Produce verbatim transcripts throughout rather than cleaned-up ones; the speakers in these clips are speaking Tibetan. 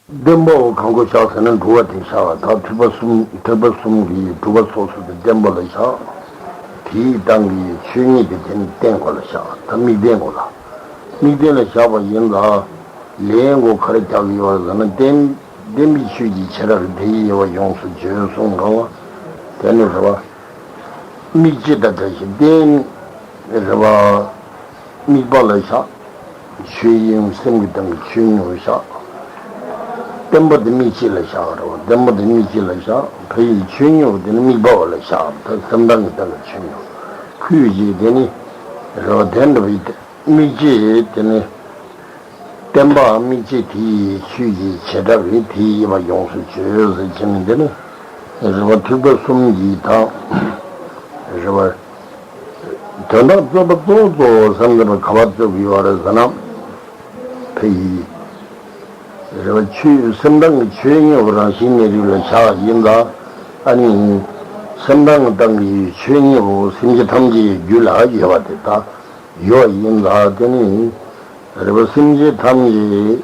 བརྟེན་པའོ། གང་གོ་བཞག་ཟེར་ན་འགྲོ་བ་དེ་བཞག་ད་ཐེག་པ་གསུམ་ཐེག་པ་གསུམ་གྱི་གྲུབ་པ་སོ་སོ་དེ་བརྟེན་པ་ལ་བཞག་དེའི་སྟེང་གི་ཆོས་ཉིད་དེ་དེ་ནི་བརྟེན་པ་ལ་བཞག་ད་དམིགས་བརྟེན་གོ་ལ། དམིགས་བརྟེན་ལ་བཞག་པ་ཡིན་ལ། ལན་གོ་ག་རེ་རྒྱག་གི་ཡོད་ཟེར་ན་བརྟེན་བརྟེན་པའི་ཆོས་ཀྱི་བྱེ་བྲག་གི་དེ་ཡི་དབྱེ་བ་ཡོངས་སུ་བརྗོད་གསུངས་གང་བ། དེ་ནི་རེ་བ། དམིགས་བྱེད་དང་བྲལ་ཞིང་བརྟེན། རེ་བ། དམིགས་པ་ལ་བཞག་ཆོས་དབྱིངས་སེམས་ཀྱི་སྟེང་གི་ཆོས་ཉིད་ལ་བཞག་བརྟེན་པ་དེ་དམིགས་བྱེད་ལ་བཞག་རེད་བ། བརྟེན་པ་དེ་དམིགས་བྱེད་ལ་བཞག་བོད་ཡིག་ཆོས་ཉིད་དེ་ནི་དམིགས་པ་བ་ལ་བཞག་ད་སེམས་སྟེང་གི་སྟེང་གི་ཆོས་ཉིད་ཁུལ་གྱིས་དེ་ནི་རེད་བ། དེ་འདྲ་བའི་དམིགས་བྱེད་དེ་ནི་བརྟེན་པའམ་དམིགས་བྱེད་དེ་ཡི་ཆོས་ཀྱི་བྱེ་བྲག་གི་དེའི་དབྱེ་བ་ཡོངས་སུ་བརྗོད་ཟེར་བྱས་ནས་འདི་ནི་རེད་བ། ཐེག་པ་གསུམ་གྱི་དང་རེད་བ། དོན་དག་རྩོད་པ་གཙོ་བོ་གཙོ་བོ་སེམས་ཙམ་པ་ག་བ་རྩོད་ཀྱི་ཡོད་རེད་ཟེར་ན། ཕ་ཡི། རེད་བ། ཆོས་སེམས་སྟེང་གི་ཆོས་ཉིད་འོ་རང་བཞིན་གནས་རིགས་ལ་བཞག་ཡིན་ད། ཨ་ནི། སེམས་སྟེང་གི་སྟེང་གི་ཆོས་ཉིད་འོ་སེམས་ཅན་ཐམས་ཅད་རྒྱུད་ལ་ཡོད་པ་དེ་དག་ཡོད་ཡིན་ད་དེ་ནི། རེད་བ། སེམས་ཅན་ཐམས་ཅད།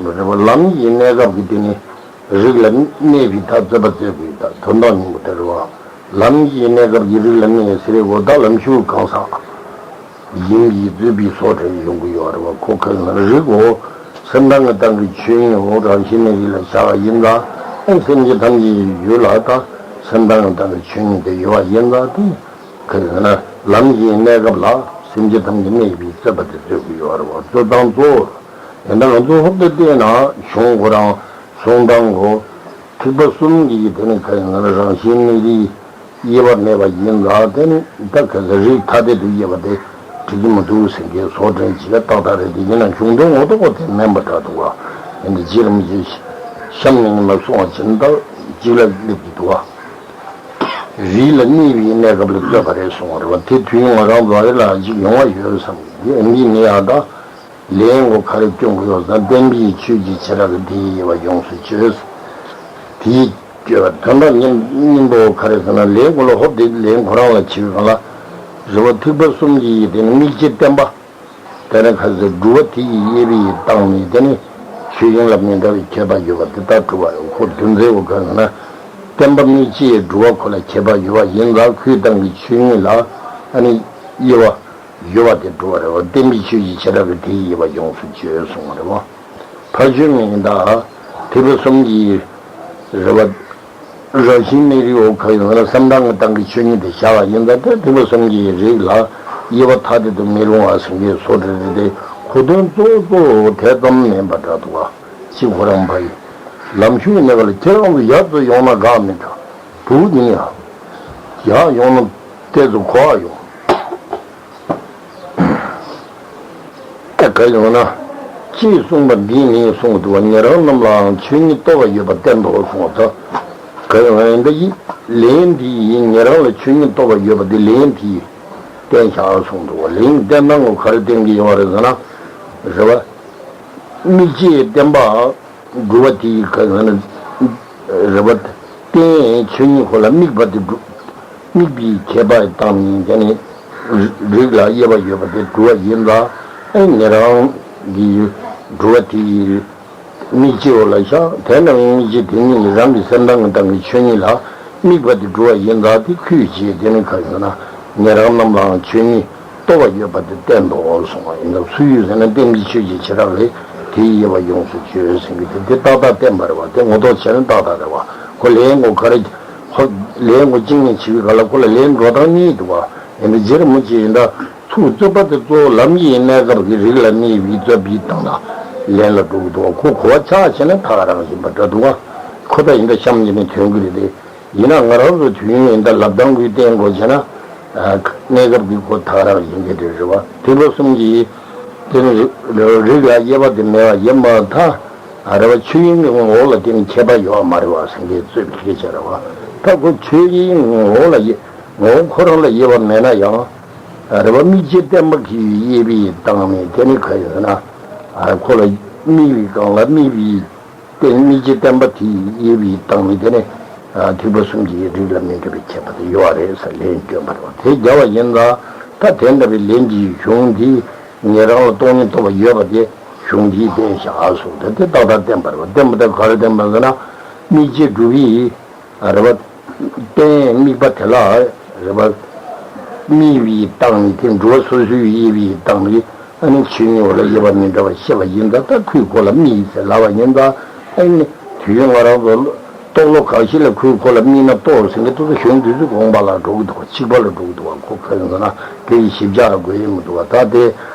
རེད་བ། ལམ་གྱི་གནས་སྐབས་ཀྱི་དེ་ནི་རིགས་ལ་གནས་པའི་ཐབས་རྩོད་པ་རྩོད་དགོས་ད་དོན་དག་སྙིང་པོ་དེ་རེད་བ། ལམ་གྱི་གནས་སྐབས་ཀྱི་རིགས་ལ་གནས་ཟེར་བའི་འོ་ད་ལམ་ཞུགས་གང་ཟག་ཡིན་པའི་རྩོད་པའི་སོགས་དེ་ཡོང་གི་ཡོད་རེད་བ། ཁོ་ཁ་ན་རིགས་འོ་སེམས་སྟེང་གི་སྟེང་གི་ཆོས་ཉིད་འོ་རང་བཞིན་གནས་རིགས་ལ་བཞག་པ་ཡིན་ད། ཨེ་སེམས་ཅན་ཐམས་ཅད་ཡུལ་ལ་ད་སེམས་སྟེང་གི་སྟེང་གི་ཆོས་ཉིད་དེ་ཡོད་པ་ཡིན་ད་དེ། ག་རེ་ཟེར་ན་ལམ་གྱི་གནས་སྐབས་ལ་སེམས་ཅན་ཐམས་ཅད་གནས་པའི་རྩོད་པ་དེ་རྩོད་ཀྱི་ཡོད་རེད་བ། རྩོད་སྟངས་གཙོ་བོ་དེ་འདྲ་ང་ཚོ་ཧོབ་ཏེ་བལྟས་ན་གཞུང་ཁོ་རང་གསུང་སྟངས་གོ་ཐེག་པ་གསུམ་གྱི་དེ་ནི་ག་རེ་ཟེར་ན་རང་བཞིན་གནས་རིགས་དབྱེ་བ་མེད་པ་ཡིན་ལ་དེ་ནི་ད་ག་ཟེར་རིགས་ཐ་དད་དུ་དབྱེ་བ་དེ་འགྲིག་གི་མི་འདུག་ཟེར་མཁན་བཟོ་སྐྲུན་བྱེད་ཡ་ཏག་ཏག་རེད། དེ་ཡིན་ན་གཞུང་དོན་ངོ་ཐོག་དེ་མིན་པ་འདྲ་འདུག་བ། ཡིན་ད་རྗེ་རིན་པོ་ཆེ་གཤམ་ནས་ཉི་མ་གསུང་བ་ཇི་ལྟར་གཅིག་ལ་སླེབས་ཀྱི་འདུག་བ། རིགས་ལ་གནས་པའི་གནས་སྐབས་ལ་རྩོད་པ་རེད་གསུངས་པ་རེད་བ། དེ་དུས་ང་རང་ཚོ་ཨ་རི་ལ་ཅིག་ཡོང་བ་ཡོད་བསམ་གི་འདི་ཨ་འདི་ནི་ཨ་ད་ལན་གོ་ག་རེ་སྐྱོན་གོ་ཡོད་ཟེར་ན་བརྟེན་པའི་ཆོས་ཀྱི་བྱེ་བྲག་གི་དེའི་དབྱེ་བ་ཡོངས་སུ་བརྗོད། དེའི་བརྗོད་པ་དོན་དག་སྙིང་སྙིང་པོ་ག་རེ་ཟེར་ན་ལན་གོ་ལ་ཧོབ་སྟེ་ལན་གོ་རང་ལ་བྱེད་པའི་སྒང་ལ་རེད་བ། ཐེག་པ་གསུམ་གྱི་དེ་ནི་དམིགས་བྱེད་བརྟེན་པ། དེ་ནི་ཁ་ཟེར་སྒྲུབ་པ་དེ་ཡི་དབྱེ་བའི་སྟེང་ནས་དེ་ནི་ཆོས་དབྱིངས་ལ་མི་འདྲ་བའི་ཁྱད་པར་ཡོད་པ་དེ་ལྟར་གྲུབ་པ་རེད། ཁོ་རྒྱུ་མཚན་འོ་ག་ཟེར་ན་བརྟེན་པ་དམིགས་བྱེད་སྒྲུབ་པ་ཁོ་ལ་ཁྱད་པར་ཡོད་པ་ཡིན་ལ་ཁོའི་སྟེང་གི་ཆོས་ཉིད་ལ་ཨ་ནི་དབྱེ་བ་ཡོད་པ་དེ་གྲུབ་པ་རེད་བ། བརྟེན་པའི་ཆོས་ཀྱི་བྱེ་བྲག་གི་དེའི་དབྱེ་བ་ཡོངས་སུ་བརྗོད་གསུངས་པ་རེད་བ། ཕར་ཕྱིན་མིན་ད་ཐེག་པ་གསུམ་གྱི་རེད་བ། རང་བཞིན་གནས་རིགས་འོ་ག་ཡིན་ན་སེམས་སྟེང་གི་སྟེང་གི་ཆོས་ཉིད་དེ་བཞག་པ་ཡིན་ད་དེ་ཐེག་པ་གསུམ་གྱི་རིགས་ལ་དབྱེ་བ་ཐ་དད་དུ་མི་རུང་བ་ཟེར་མཁན་བཟོ་འདྲ་རེད་དེ་གོ་དོན་གཙོ་བོ་གཙོ་བོ་དེ་ཙམ་མིན་པ་འདྲ་འདུག་བ། གཅིག་ཁོ་རང་ཕ་ཡི་ལམ་ཞུགས་གནས་པ་ལ་ཁྱེད་རང་ཚོ་ཡར་ཚུར་ཡོང་ན་དགའ་མི་འདྲ་འདུག་ཡིན་ཡང་ཡར་ཡོང་ན་ཏོག་ཙམ་གོ་བ་ཡོང་། ད་ག་ཡོང་ན། ཅེས་གསུངས་པ་འདིས་ནི་གསུངས་འདུག་བ། ཉན་རང་རྣམས་ལའང་ཆོས་ཉིད་རྟོགས་པ་ཡོད་པར་བསྟན་ཏོ་གསུངས་པ་དང་། ག་ཡོང་ན་ཡིན་ད་ཡིན། ལན་འདི་ཡིས་ཉན་རང་ལ་ཆོས་ཉིད་རྟོགས་པ་ཡོད་པ་འདི་ལན་དེས་བསྟན་བཞག་གསུངས་འདུག་བ། ལན་བསྟན་སྟངས་ངོ་ག་རེ་བསྟན་གྱི་ཡོད་རེད་ཟེར་ན། རེད་བ། དམིགས་བྱེད་བརྟེན་པ། སྒྲུབ་པ་དེའི་ག་ཟེར་ན། རེད་བ། རྟེན་ཆོས་ཉིད་ཁོ་ལ་དམིགས་པ་དེ་སྒྲུབ། དམིགས་པའི་ཁྱད་པར་བཏང་ནས་དེ་ནི་རིགས་ལ་དབྱེ་བ་ཡོད་པ་དེ་སྒྲུབ་པ་ཡིན་ལ། ཨེ་ཉན་རང་གི་སྒྲུབ་པ་དེ་ཡི་དམིགས་བྱེད་འོ་ལ་བཞག་དེ་ནི་དམིགས་བྱེད་དེ་ཉིད་ཀྱི་རང་གི་སེམས་སྟེང་གི་སྟེང་གི་ཆོས་ཉིད་ལ་དམིགས་པ་དེ་སྒྲུབ་པ་ཡིན་ལ་དེ་ཁུལ་བྱེད་དེ་ནི་ག་ཟེར་ན་ཉན་རང་རྣམས་ལའང་ཆོས་ཉིད། རྟོགས་པ་ཡོད་པ་དེ་བསྟན་ཏོ་གསུངས་པ་ཡིན་ན་སུ་ཡོད་ཟེར་ན་བརྟེན་པའི་ཆོས་ཀྱི་བྱེ་བྲག་ལས་དེའི་དབྱེ་བ་ཡོངས་སུ་བརྗོད་ཟེར་གྱི་དེ་དེ་ཏག་ཏག་བསྟན་པ་རེད་བ། དེ་ངོ་ཐོག་བྱས་ན་ཏག་ཏག་རེད་བ། ཁོ་ལན་ངོ་ག་རེ། ཁོ་ལན་ངོ་གཅིག་ནས་བྱེད་པའི་སྐབས་ལ་ཁོ་ལ་ལན་འགྲོ་སྟངས་གཉིས་འདུག་བ། ཡིན་ན་རྗེ་རིན་པོ་ཆེ་ཡིན་ད་ཚུར་རྩོད་པ་དེ་གཙོ་བོ་ལམ་གྱི་གནས་སྐབས་ཀྱི་རིགས་ལ་གནས་པའི་རྩོད་པའི་སྟེང་ལ་ལན་ལ་འགྲོ་གི་འདུག་བ། ཁོ་གོ་བ་ཆགས་བྱས་ན་ཐག་རང་བཞིན་པ་འདྲ་འདུག་བ། ཁོ་ད་ཡིན་ད་གཤམ་གྱི་ནས་ཐོན་གྱི་རེད་དེ། ཡིན་ན་ང་རང་ཚོ་དུས་ཡུན་ཡིན་ད་ལབ་སྟངས་ཀྱི་སྟེང་སྒོ་བྱས་ན། གནས་སྐབས་ཀྱི་སྒོ་ཐག་རང་ཡིན་གྱི་རེད་རེད་བ། ཐེག་པ་གསུམ་གྱི་དེ་ནི་རིགས་ལ་དབྱེ་བ་དེ་མེད་པ་ཡིན་པ་ད། རེད་བ། ཆོས་དབྱིངས་ཀྱི་ངོ་བོ་ལ་དེ་ནི་ཁྱད་པར་ཡོད་པ་མ་རེད་བ་ཟེར་མཁན་རྩོད་པའི་སྐད་ཆ་རེད་བ། ད་ཁོ་ཆོས་དབྱིངས་ངོ་བོ་ལ་དབྱེ་ངོ་བོ་ཁོ་རང་ལ་དབྱེ་བ་མེད་ན་ཡང་། རེད་བ། དམིགས་བྱེད་བརྟེན་པ་གིས་དབྱེ་བའི་སྟེང་ནས་དེ་ནི་ག་ཡིན་ཟེར་ན། ཁོ་ལ་དམིགས་པའི་སྒང་ལ་དམིགས་པའི། དེ་དམིགས་བྱེད་བརྟེན་པ་དེ་ཡི་དབྱེ་བའི་སྟེང་ནས་དེ་ནི། ཐེག་པ་གསུམ་གྱི་རིགས་ལ་མི་འདྲ་བའི་ཁྱད་པར་དེ་ཡོད་རེད་ཟེར་ལན་བསྐྱོན་པ་རེད་བ། དེ་བརྒྱབ་པ་ཡིན་ཙང་ད་དེ་འདྲ་བའི་ལན་གྱི་གཞུང་འདི་ཉན་རང་ལ་སྟོང་ཉིད་རྟོགས་པ་ཡོད་པ་དེ་ གཞུང་འདིས་བསྟན་བཞག་གསུངས་ཏེ། དེ་ཏག་ཏག་བསྟན་པ་རེད་པ། བསྟན་པ་དེ་ག་རེ་བསྟན་པ་ཟེར་ན། དམིགས་བྱས་སྒྲུབ་པའི་རེད་པ། རྟེན་དམིགས་པ་དེ་ལ་རེད་པ། དམིགས་པའི་སྟེང་ནས་དེ་སྒྲུབ་པ་སོ་སོའི་དབྱེ་བའི་སྟེང་ནས། ཨ་ནི་ཆོས་ཉིད་འོག་ལ་དབྱེ་བ་མི་འདྲ་བ་བཤད་པ་ཡིན་ཙང་། ད་ཁོས་ཁོ་ལ་དམིགས་ཟེར་ལབ་པ་ཡིན་ཙང་། ཨ་ནི་དུས་རྒྱུན་ང་རང་ཚོ་རྟོག་བློ་གང་ཞིག་ལ་ཁོས་ཁོ་ལ་དམིགས་ན་རྟོགས་ཟེར་མཁན་དེ་ཚོ་གཞུང་དེ་ཚོའི་དགོངས་པ་ལ་འགྲོ་གི་འདུག་པ། གཅིག་པ་ལ་འགྲོ་གི་འདུག་པ། ཁོ་ག་རེ་ཟེར་ན་དེ་ཞིབ་ཆ་ལ་དགོས་ཡས་མི་འདུག་པ། ད་དེ་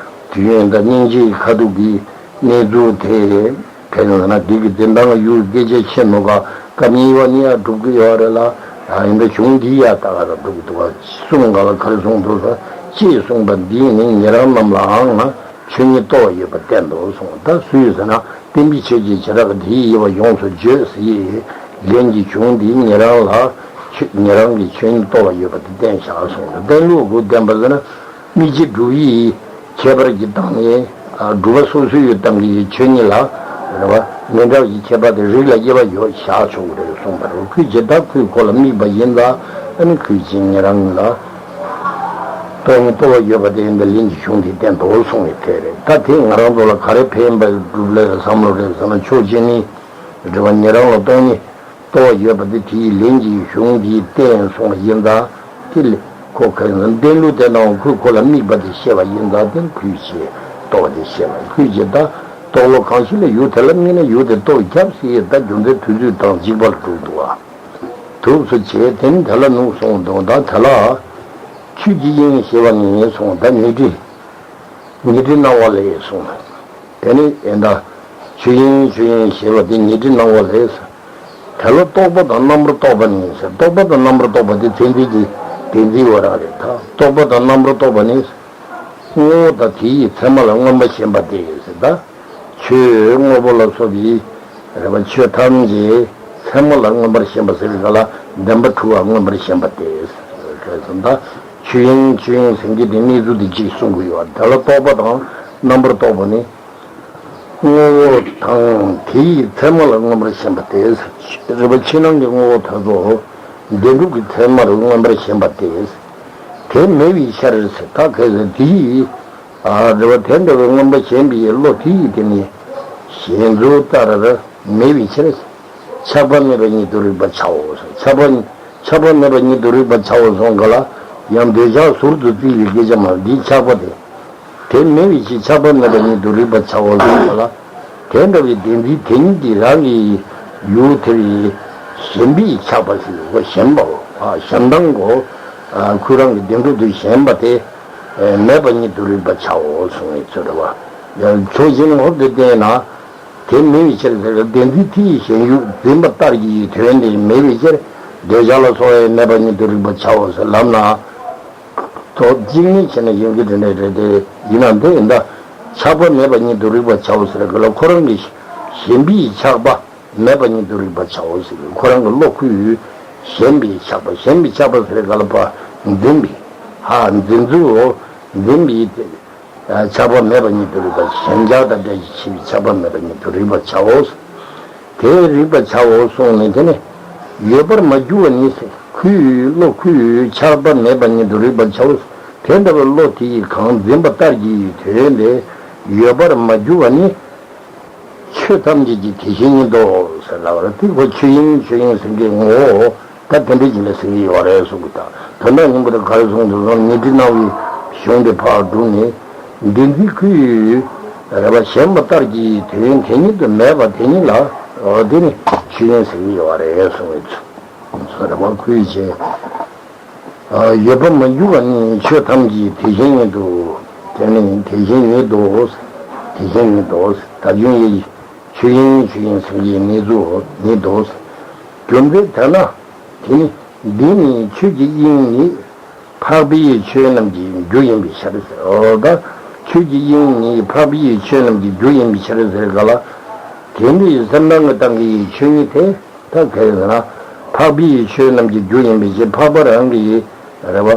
དུས་རྒྱུན་ད་སྙིང་རྗེའི་ཁ་ཐུག་གི་གནས་ཚུལ་དེ། དེ་ཡང་ན་འདི་གི་འཛིན་སྟངས་ཡུལ་སྐད་ཆ་བཤད་ནོ་ག་སྐབས་གཉིས་པ་ནི་ཡང་སྒྲུབ་ཀྱི་ཡོད་རེད་ལ། ཡིན་ད་གཞུང་འདི་ཡང་ད་ག་རང་སྒྲུབ་ཀྱི་འདུག་ག་གསུང་ག་ལ་ག་རེ་གསུངས་འདུག་ཟེར། ཅེས་གསུངས་པ་འདིས་ནི་ཉན་རང་རྣམས་ལའང་ཆོས་ཉིད་རྟོགས་པ་ཡོད་པར་བསྟན་ཏོ་གསུངས། ད་སུས་ཟེར་ན། བསྟན་པའི་ཆོས་ཀྱི་བྱེ་བྲག་གི་དེའི་དབྱེ་བ་ཡོངས་སུ་བརྗོད་ཟེར་ཡི་ལན་གྱི་གཞུང་འདིས་ཉན་རང་ལ་ཆོས་ཉན་རང་གི་ཆོས་ཉིད་རྟོགས་པ་ཡོད་པ་དེ་བསྟན་བཞག་གསུངས། བསྟན་ལུགས་སྒོས་བསྟན་པ་ཟེར་ན། དམིགས་བྱས་སྒྲུབ་པའི་ཁྱད་པར་གྱི་སྟེང་ནས། ཨ། སྒྲུབ་པ་སོ་སོའི་སྟེང་གི་ཆོས་ཉིད་ལ་རེད་པ། མི་འདྲ་བའི་ཁྱད་པར་དེ་རིགས་ལ་དབྱེ་བ་ཡོད་བཞག་ཆོག་གི་རེད་གསུངས་པ་རེད། ཁོས་ཇི་ལྟར་ཁོས་ཁོ་ལ་དམིགས་པ་ཡིན་ཙང་། ཨ་ནི་ཁོས་ཅིག་ཉན་རང་ལ་སྟོང་ཉིད་རྟོགས་པ་ཡོད་པ་དེ་ཡིན་པའི་ལན་གྱི་གཞུང་དེ་བསྟན་ཏོ་གསུངས་པའི་ཐད་རེད། ད་དེ་ང་རང་ཚོ་ལ་ག་རེ་ཕན་པ་སྒྲུབ་ལས་བསམ་བློ་རེད་ཟེར་ན། ཕྱོགས་གཅིག་ནི་རེད་པ། ཉན་རང་ལ་སྟོང་ཉིད་རྟོགས་པ་ཡོད་པ་དེ་དེའི་ལན་གྱི་གཞུང་འདིས་བསྟན་གསུངས་པ་ཡིན་ཙང་། དེ་ལས་ཁོ་ག་རེ་ཟེར་ན། བསྟན་ལུགས་དེ་དང་ཁོས་ཁོ་ལ་དམིགས་པ་དེ་བཤད་པ་ཡིན་ཙང་། དེ་ཁོས་ཅིག་རྟོགས་པ་དེ་བཤད་པ། ཁོས་ཅིག་ད་རྟོག་བློ་གང་ཞིག་ལ་ཡུལ་དེ་ལ་དམིགས་ན་ཡུལ་དེ་རྟོགས་ཁྱབ་ཟེར་ཡས། ད་རྒྱུ་མཚན་དུས་ཚོད་དང་འཇིགས་པ་ལ་འགྲོ་འདུག་པ། དུས་སུ་བྱས་དེ་ནི་དེ་ལ་ནུག་གསུངས་འདུག་ད་དེ་ལ་ཆོས་ཀྱི་དབྱིངས་ཞེས་པ་ནི་གསུངས། ད་ཉི་ཁྲི། ཉི་ཁྲི་སྣང་བ་ལས་གསུངས། དེ་ནི་ཡིན་ད། ཆོས་དབྱིངས་ཆོས་དབྱིངས་ཞེས་པ་དེ་ཉི་ཁྲི་སྣང་བ་ལས། དེ་ལ་རྟོག་པ་དང་རྣམ་པར་རྟོག་པ་ནི་ཟེར། རྟོག་པ་དང་རྣམ་པར་རྟོག་པ་དེ་མཚན་དེ་གི་དེ་འཛིན་བ་རང་རེད། ད་རྟོག་པ་དང་རྣམ་པར་རྟོག་པ་ནི། དངོས་པོ་དང་དེ་ཡི་མཚན་མ་ལ་མངོན་པར་ཞེན་པ་སྟེ་ཟེར། ད་ཆོས་དངོས་པོ་ལ་སོགས་པའི་རེད་པ། ཆོས་ཐམས་ཅད་མཚན་མ་ལ་མངོན་པར་ཞེན་པ་ཟེར་བའི་སྐབས་ལ་བདེན་པ་གྲུབ་པ་མངོན་པར་ཞེན་པ་སྟེ་ཟེར། ད་ཆོས་དབྱིངས་ཆོས་དབྱིངས་ཟེར་གྱི་དེ་གནས་ཚུལ་དེ་གཅིག་གསུང་གི་ཡོད། དེ་ལ་རྟོག་པ་དང་རྣམ་པར་རྟོག་པ་ནི། དངོས་པོ་དང་དེ་ཡི་མཚན་མ་ལ་མངོན་པར་ཞེན་པ་སྟེ་ཟེར། རེད་པ། ཕྱི་ནང་གི་དངོས་པོ་དག་ཚོ་བདེན་གྲུབ་ཀྱི་མཚན་མ་ལ་མངོན་པར་ཞེན་པ་སྟེ་ཟེར། དེ་མེད་པའི་ཕྱིར་ཟེར། ད་ག་རེ་ཟེར། དེ་ཡི། ཨ། རེད་པ། དེ་འདྲ་བའི་མངོན་པར་ཞེན་པའི་བློ་དེ་ཡི་དེ་ནི་ཞེན་ཚུལ་ལྟར་མེད་པའི་ཕྱིར། ཆགས་པ་མེད་པ་ཉིད་དུ་རིག་པར་བྱའོ་ཟེར། ཆགས་པ་ཆགས་པ་མེད་པ་ཉིད་དུ་རིག་པར་བྱའོ་གསུངས་ག་ལ། ཡང་འདོད་ཆགས་ཟུར་དུ་བརྩི་བའི་སྐད་ཆ་མ། འདིའི་ཆགས་པ་དེ། དེ་མེད་པའི་ཕྱིར་ཆགས་པ་མེད་པ་ཉིད་དུ་རིག་པར་བྱའོ་ཟེར་ག་ལ། དེ་འདྲ་བའི་བདེན་འཛིན་དེ་ཉིད་ཀྱིས་རང་གི་ཡུལ་དེ་བའི་ཞེན་པའི་ཆགས་པ་ཟེར་གོ། ཞེན་པའོ། ཨ། ཞེན་སྟངས་གོ། ཨ། ཁོ་རང་གི་བདེན་གྲུབ་ཏུ་ཞེན་པ་དེ། ཨེ། མེད་པ་ཉིད་དུ་རིག་པར་བྱའོ་གསུངས་པའི་ཚུལ་རེད་པ། ཡང་ཕྱོགས་གཞན་ངོ་བོ་དེ་བསྟན་ན། དེ་མེད་པའི་ཕྱིར་ཟེར་བའི་བདེན་འཛིན་དེ་ཡི་ཞེན་ཡུལ་འཛིན་པ་ལྟར་གྱི་དོན་དེ་མེད་པའི་ཕྱིར། འདོད་ཆགས་ལ་སོགས་པའི་མེད་པ་ཉིད་དུ་རིག་པར་བྱའོ་ཟེར་ལབ་ན། ཐོག་གཅིག་ནི་བྱས་ན་ཡོང་གི་དེ་འདྲ་རེད་དེ། ཡིན་ན་འདི་ཡིན་ད། ཆགས་པ་མེད་པ་ཉིད་དུ་རིག་པར་བྱའོ་ཟེར་གི་ལ། ཁོ་རང་གི་ཞེན་པའི་ཆགས་པ་མེད་པ་ཉིད་དུ་རིག་པར་བྱའོ་ཟེར་གི། ཁོ་རང་གི་བློ་ཁོའི་ཞེན་པའི་ཆགས་པ། ཞེན་པའི་ཆགས་པ་ཟེར་ག་ལ་བ། འཛིན་པའི། ཧ། འཛིན་ཚུལ། འཛིན་པའི་དེ། ཆགས་པ་མེད་པ་ཉིད་དུ་རིག་པ། ཞེན་ཆགས་དང་བྲལ་བྱས་པའི་ཆགས་པ་མེད་པ་ཉིད་དུ་རིག་པར་བྱའོ། དེ་རིག་པར་བྱའོ་གསུངས་ནས། དེ་ནི་ཡོད་པར་མ་གྱུར་པ་ནི། ཁོའི་བློ་ཁོའི་ཆགས་པ་མེད་པ་ཉིད་དུ་རིག་པར་བྱའོ། དེ་འདྲ་བའི་བློ་དེ་ཡིས་གང་འཛིན་པ་ལྟར་གྱི་དོན་དེ་ཡོད་པར་མ་གྱུར་པ་ནི། ཆོས་ཐམས་ཅད་ཀྱི་དེ་བཞིན་ཉིད་དོ་ཟེར་ལབ་པ་རེད། དེ་ཁོ་ཆོས་དབྱིངས་ཆོས་དབྱིངས་ཟེར་གྱི་ངོ་བོ། ད་དེ་འདྲ་ཅིག་ལ་ཟེར་གྱི་ཡོད་རེད་གསུངས་གི། ད་དོན་དག་སྙིང་པོ་དེ་ག་རེ་གསུངས་འདུག་ཟེར་ན། ཉི་ཁྲི་སྣང་བའི་གཞུང་དེ་ཕར་བསྒྲུབས་ནས། བདེན་འཛིན་ཁོའི་རེད་པ། ཞེན་པ་ལྟར་གྱི་དོན་དེ་ཉིད་དུ་མེད་པ་དེ་ཉིད་ལ། འོ་དེ་ནི་ཆོས་དབྱིངས་ཟེར་གྱི་ཡོད་རེད་གསུངས་པའི་ཚུལ་རེད་པ། ཁོའི་ཆེ། ཡོད་པར་མ་གྱུར་པ་ནི་ཆོས་ཐམས་ཅད་དེ་བཞིན་ཉིད་དོ། དེ་ནི་དེ་བཞིན་ཉིད་དོ། དེ་བཞིན་ཉིད་དོ། ད་གཞུང་ཡི་ཆོས་དབྱིངས་ཆོས་དབྱིངས་ཟེར་གྱི་གནས་ཚུལ་ཉིད་དོ། རྒྱུ་མཚན་དེ་ན། དེ་ནི་འདི་ནི་ཆོས་ཀྱི་དབྱིངས་ཉིད་འཕགས་པའི་ཆོས་རྣམས་ཀྱི་རྒྱུ་ཡིན་པའི་ཕྱིར་ཟེར། འོ་ད་ཆོས་ཀྱི་དབྱིངས་ཉིད་འཕགས་པའི་ཆོས་རྣམས་ཀྱི་རྒྱུ་ཡིན་པའི་ཕྱིར་ཟེར་ག་ལ། དེ་འདྲའི་སེམས་སྣང་གི་སྟེང་གི་ཆོས་ཉིད་དེ། ད་ག་རེ་ཟེར་ན། འཕགས་པའི་ཆོས་རྣམས་ཀྱི་རྒྱུ་ཡིན་པའི་ཕྱིར། འཕགས་པ་རང་གི་རེད་པ།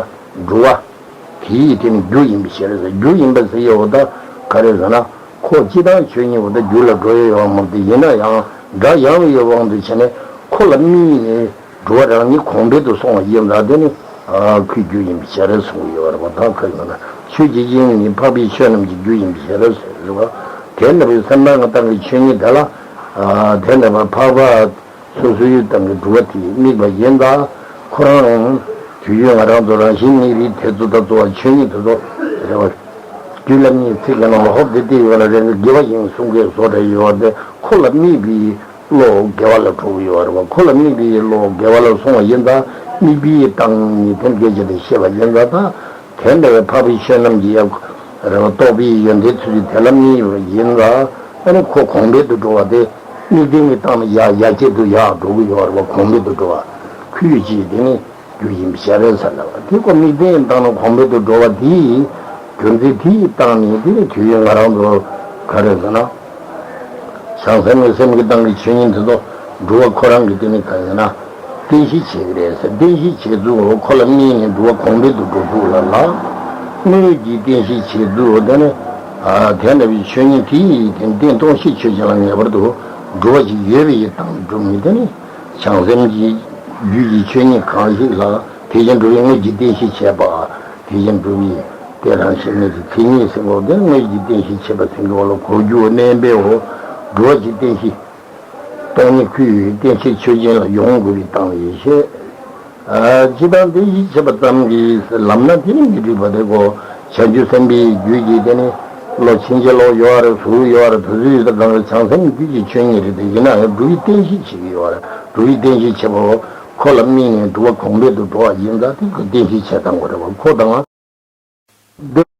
སྒྲུབ་པ་དེའི་དེ་ནི་རྒྱུ་ཡིན་པའི་ཕྱིར་ཟེར། རྒྱུ་ཡིན་པ་ཟེར་ཡོད་པ་ད་ག་རེ་ཟེར་ན། ཁོ་སྤྱི་དང་ཆོས་ཉིད་པོ་ད་རྒྱུ་ལ་འགྲོ་ཡ་ཡོད་མ་རེད། ཡིན་ན་ཡང་སྒྲ་ཡངས་པའི་དབང་དུ་བྱས་ནས་ཁོ་ལ་དམིགས་ནས་སྒྲུབ་པ་རང་ཉིད་གོང་འཕེལ་དུ་སོང་བ་ཡིན་ཙང་། དེ་ནི་ཁོའི་རྒྱུ་ཡིན་པའི་ཕྱིར་གསུངས་ཡོད་རེད་པ། ད་ག་རེ་ཟེར་ན། ཆོས་ཀྱི་དབྱིངས་ཉིད་འཕགས་པའི་ཆོས་རྣམས་ཀྱི་རྒྱུ་ཡིན་པའི་ཕྱིར་ཟེར་རེད་པ། དེ་འདྲ་བའི་སེམས་སྣང་གི་སྟེང་གི་ཆོས་ཉིད་དེ་ལ། ཨ་དེ་འདྲ་བ་འཕགས་པ་སོ་སོའི་སྟེང་གི་སྒྲུབ་པ་དེ་དམིགས་པ་ཡིན་ད། ཁོ་རང་དུས་རྒྱུན་ང་རང་ཚོ་རང་བཞིན་གནས་རིགས་དེ་ཚོ་དང་གཙོ་བོ་ཆོས་ཉིད་དེ་ཚོ་རེད་བ། རྒྱུད་བླ་མའི་ཚིག་གི་ནང་ལ་ཧོབ་སྟེ་བལྟས་ཡོད་ན་རེད། དགེ་བ་ཡིན་གསུང་མཁན་བཟོ་འདྲ་ཡོད་པ་དེ་ཁོ་ལ་དམིགས་པའི་བློ་དགེ་བ་ལ་འགྲོ་གི་ཡོད་རེད་བ། ཁོ་ལ་དམིགས་པའི་བློ་དགེ་བ་ལ་སོང་བ་ཡིན་ད། དམིགས་པའི་སྟེང་ནས་དོན་དགེ་བྱེད་དེ་ཤེས་པ་ཡིན་ད། ད་དེ་འདྲ་བའི་འཕགས་པའི་ཆོས་རྣམས་ཀྱི་ཡབ་རེ་བ་རྟོགས་པའི་ཡོན་ཏན་ཚུལ་གྱི་དེ་ལ་དམིགས་པ་ཡིན་ད། ཨ་ནི་ཁོ་གོང་འཕེལ་དུ་འགྲོ་བ་དེ་དམིགས་རྟེན་གྱི་སྟེང་ནས་ཡར་ཡར་རྒྱས་དུ་ཡར་འགྲོ་གི་ཡོད་རེད་བ། གོང་འཕེལ་དུ་འགྲོ་བ་ཁུལ་གྱིས་དེ་ནི། རྒྱུ་ཡིན་པའི་ཤ་རེད་ཟེར་ལ་བ། དེ་ཀོ་དམིགས་རྟེན་བཏང་ན་གོང་འཕེལ་དུ་འགྲོ་བ་དེའི་རྒྱུ་མཚན་དེའི་སྟེང་ནས་དེ་ནི་དུས་ཡུན་ང་རང་ཚོ་ག་རེ་ཟེར་ན། བྱང་སེམས་ཀྱི་སེམས་ཀྱི་སྟེང་གི་ཆོས་ཉིད་དེ་ཚོ་འགྲོ་བ་ཁོ་རང་གི་དེ་ནི་ག་རེ་ཟེར་ན། རྟེན་གཞི་བྱེད་ཀྱི་རེད་ཟེར། རྟེན་གཞི་བྱེད་ཚུལ་འོ་ཁོ་ལ་དམིགས་ནས་འགྲོ་བ་གོང་འཕེལ་དུ་འགྲོ་ཚུལ་ལ་ལ། དངོས་ཀྱི་རྟེན་གཞི་བྱེད་ཚུལ་འོ་དེ་ནི། ཨ་དེ་འདྲ་བའི་ཆོས་ཉིད་དེ་ཡི་དེ་རྟེན་སྟོང་གཞི་ཆོས་ཅན་ལ་ངེས་པར་དུ་འགྲོ་བ་ཞིག་ཡོད་པའི་ཡི་དང་སྒྲུབ་མི་དེ་ནི། བྱང་སེམས་ཀྱི་རྒྱུད་ཀྱི་ཆོས་ཉིད་གང་ཞིག་ལ་དེ་བཞིན་སྒྲུབ་པའི་དངོས་ཀྱི་རྟེན་གཞི་བྱེད་པ། དེ་བཞིན་སྒྲུབ་པའི་དེ་རང་བཞིན་གནས་ཀྱི་མཚན་ཉིད་ཟེར་བ་དེ་དངོས་ཀྱི་རྟེན་གཞི་བྱེད་པ་ཟེར་གྱི་བ་ལ་གོ་རྒྱུ་བ་བསྣན་པའི་འོ། འགྲོ་བ་ཀྱི་རྟེན་གཞི། སྟོང་ཉིད་ཁུལ་ཡོད་རྟེན་གཞི་ཆོས་ཅན་ལ་ཡོང་དགོས་པའི་སྟེང་ལ་ཡེ་ཤེས། ཨ་ཅི་དང་དེ་ཡིད་ཆེས་པ་ཙམ་གྱིས་ལམ་སྣ་དེ་ནི་མི་འགྲིག་པ་དེ་གོ། བྱང་ཆུབ་སེམས་དཔའི་རྒྱུད་ཀྱི་དེ་ནི་བློ་ཕྱིན་ཅི་ལོག་ཡོད་རེད། ཟུར་ཡོད་རེད། དུ་ཟུར་ཡོད་ད་གང་རེད། བྱང་སེམས་རྒྱུད་ཀྱི་ཆོས་ཉིད་རེད། དེ་ཡིན་ན་ཡང་སྒྲུབ་པའི་རྟེན་གཞི་བྱེད་ཀྱི་ཡོད་རེད། སྒྲུབ་པའི་རྟེན་གཞི་བྱེད་པ་ཁོ་ལ་དམིགས་ནས་སྒྲུབ་པ་གོང་འཕེལ་དུ་འགྲོ་བ་ཡིན་ཙང་དེ་ཁོ་རྟེན་གཞི་བྱེད་སྟངས་དགོས་རེད་བ། ཁོ་དང་། འདི་